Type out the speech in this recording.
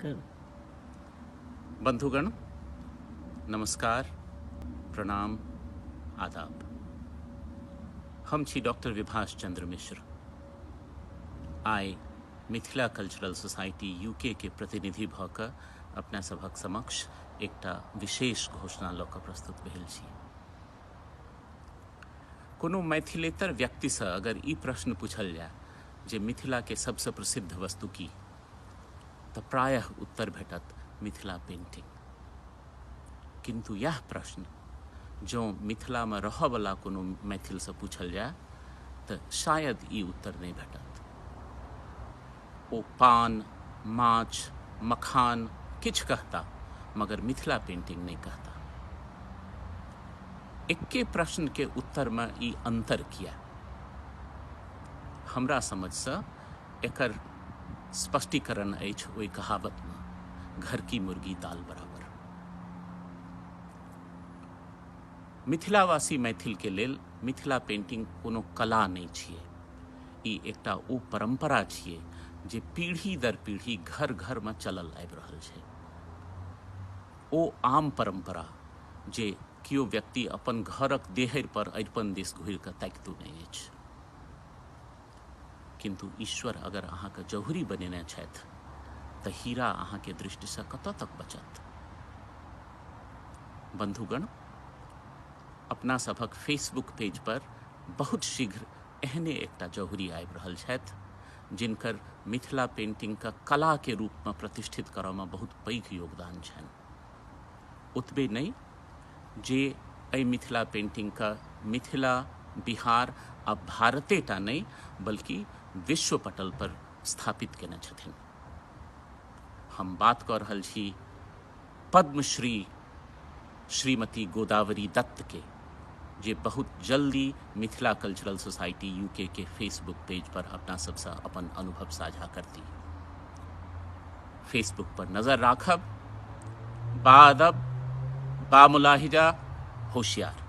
करू। बंधुगण नमस्कार, प्रणाम, आदाब। हम छी डॉक्टर विभाष चंद्र मिश्र। आइ मिथिला कल्चरल सोसाइटी यूके के प्रतिनिधि भऽ कऽ अपना सभक समक्ष एकटा विशेष घोषणा लऽ कऽ प्रस्तुत भेल छी। कोनो मैथिलेतर व्यक्तिसँ अगर ई प्रश्न पूछल जाय जे मिथिलाके सबसँ प्रसिद्ध वस्तु की, तऽ प्रायः उत्तर भेटत मिथिला पेंटिंग। किन्तु यैह प्रश्न जँ मिथिलामे रहऽवला कोनो मैथिलसँ पूछल जाय तऽ शायद ई उत्तर नहि भेटत। ओ पान, माछ, मखान किछु कहता मगर मिथिला पेंटिंग नहि कहता। एक्के प्रश्नके उत्तरमे ई अन्तर किए? हमरा समझसँ एकर स्पष्टीकरण अछि ओहि कहावतमे, घर की मुर्गी दाल बराबर। मिथिलावासी मैथिलके लेल मिथिला पेंटिंग कोनो कला नहि छियै। ई एकटा ओ परम्परा छियै जे पीढ़ी दर पीढ़ी घर घरमे चलल आबि रहल छै। ओ आम परम्परा जे केओ व्यक्ति अपन घरक देहरि पर अरिपन दिस घुरि कऽ ताकितो नहि अछि। किन्तु ईश्वर अगर अहाँके जौहरी बनेने छथि तऽ हीरा अहाँके दृष्टिसँ कतऽ तक बचत? बंधुगण, अपना सभक फेसबुक पेज पर बहुत शीघ्र एहने एकटा जौहरी आबि रहल छथि जिनकर मिथिला पेंटिंगके कलाके रूपमे प्रतिष्ठित करऽमे बहुत पैघ योगदान छनि। ओतबे नहि, जे एहि मिथिला पेंटिंगके मिथिला, बिहार आ भारते टा नहि बल्कि विश्व पटल पर स्थापित केने छथिन। हम बात कऽ रहल छी पद्मश्री श्रीमती गोदावरी दत्त के, जे बहुत जल्दी मिथिला कल्चरल सोसाइटी यूके के फेसबुक पेज पर अपना सबसँ अपन अनुभव साझा करती। फेसबुक पर नजर राखब। बादब, बामुलाहिजा, होशियार।